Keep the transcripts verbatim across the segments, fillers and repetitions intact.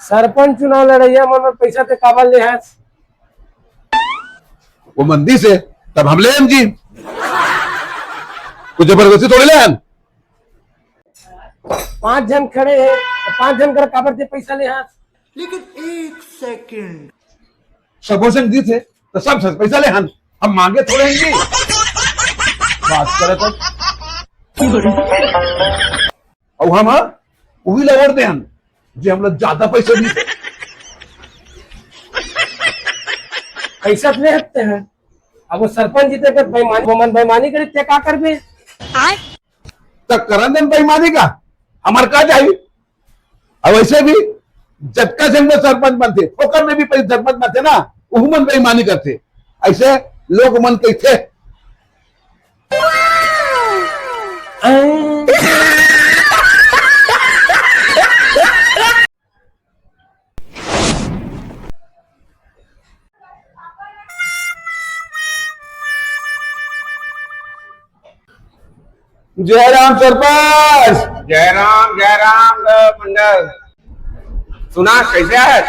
सरपंच चुनाव लड़इया मन बर पैसा ते काबर ले हस? वो मंदी से, तब हम ले हन जी। कुछ जबरदस्ती थोड़ी ले हन। पांच झन खड़े हे, पांच झन कर काबर ते पैसा ले हस? लेकिन एक सेकंड। सबो संग जीत हे, तो सब संग पैसा ले हन। हम मांगे थोड़े हन जी। बात करे तो। अउ हम, हाँ, उही ला वोट दे हन, जे हमला ज्यादा पैसा दी। पैसा ले हत्ते हैं। अब वो सरपंच जीते के बेईमानी, वो मन बेईमानी करे, ते का करबे? त करन देन बेईमानी का, हमर का जाही? अउ वैसे भी जतका झन में सरपंच बनथे, ओकर में भी पहले सरपंच बनथे ना, उहू मन बेईमानी करथे। ऐसे लोग मन कहिथे। जय राम सरपंच। जय राम, जय राम, अ, मंडल। सुना, कैसे है?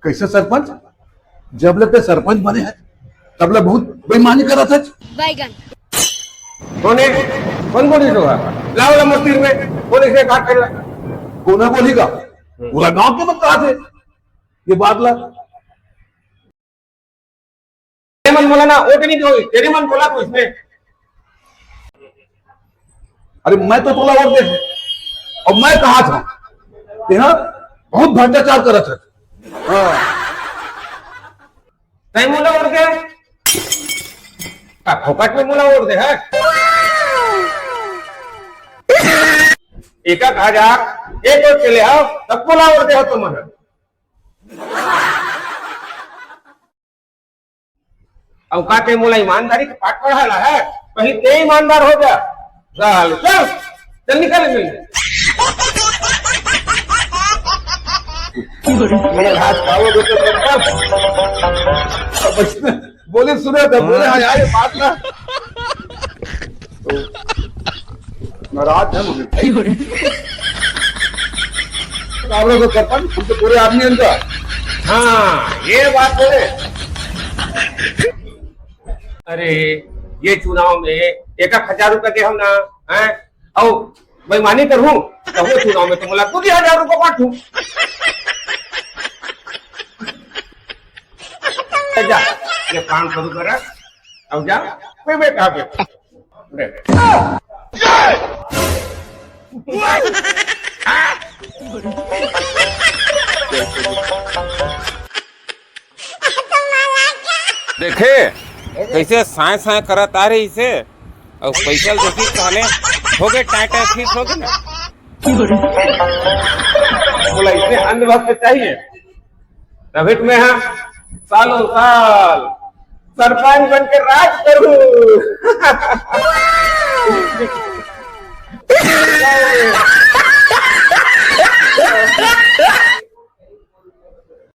कैसे सरपंच? जब ले ते सरपंच बने है, तब ले बहुत बेईमानी करत है। बैगन। कोने? कौन बोली तो है? लाओ ला मस्ती में। बोली से काट कर ला। कोने बोली का? पूरा गांव के मत कहा थे ये बात ला। तेरे मन बोला ना, वो तो नहीं दो, तेरे मन बोला तो इसमें। अरे मैं तो तोला वोट दे, और मैं कहा था, तेरा बहुत भ्रष्टाचार करत है। हाँ। तय मोला वोट दे, का फोकट में मोला वोट दे है? एक एक हजार, एक वोट के ले आओ, तब मोला वोट दे हो तुम। अउ का ते मोला ईमानदारी के पाठ पढ़ाला है? कहीं ते ईमानदार हो जा। चल, चल, चल निकल इनमें। मेरा घास खाओ बेटे, तब तक। अब इसने बोले, सुने तो बोले, हाँ यार, ये बात ना। तो नाराज है मुझे। आप लोग तो सरपंच, हम तो पूरे आदमी हैं इनका। हाँ, ये बात बोले। अरे, ये चुनाव में एक एक हजार रुपया दे हम ना, हैं? अउ बेईमानी करहूं, तो वो चुनाव में तो मोला दू हजार रुपया बांटू। जा, ये काम शुरू कर, अब जा, कोई बेटा बेटा। देखे, कैसे साय साय करत आ रही से, अउ पैसा देखी कहले, हो गए टाटा फिक्स हो गए ना। बोला, इतने अंधभक्त चाहिए, तभी तो मैं, हाँ, सालों साल सरपंच बन के राज करूं।